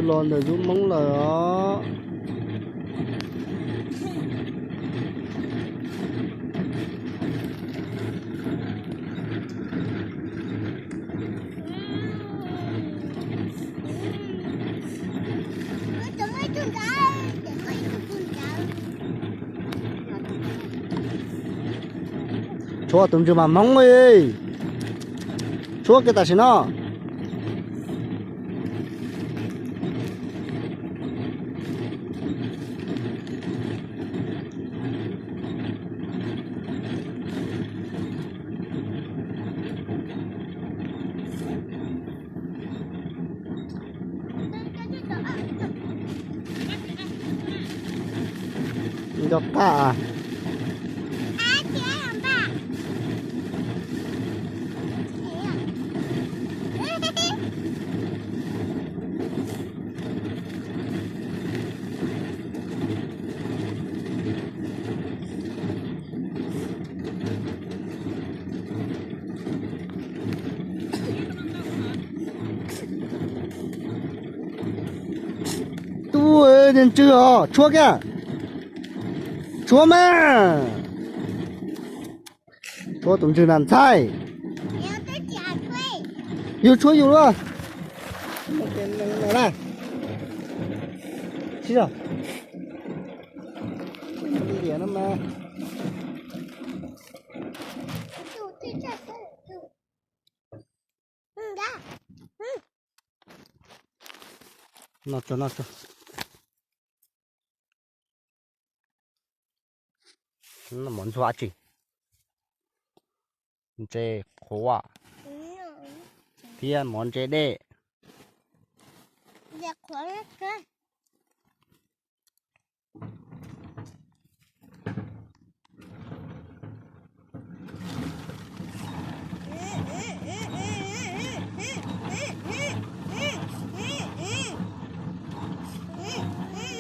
Los ntawm lub moob lawm os. Tshuab tus ntswg mas hmoob li. Tshuab kiag tam sim no. Nco qab. Tub, ntswg os, tshuab kiag. Tshuab mas. Tshuab tus ntswg na ntxhais. Yus tshuab yus luaj. Sib zog. Noj tso, noj tso. Mov ntxuav tsi? Ntses qhuav thiab mov ntse dej.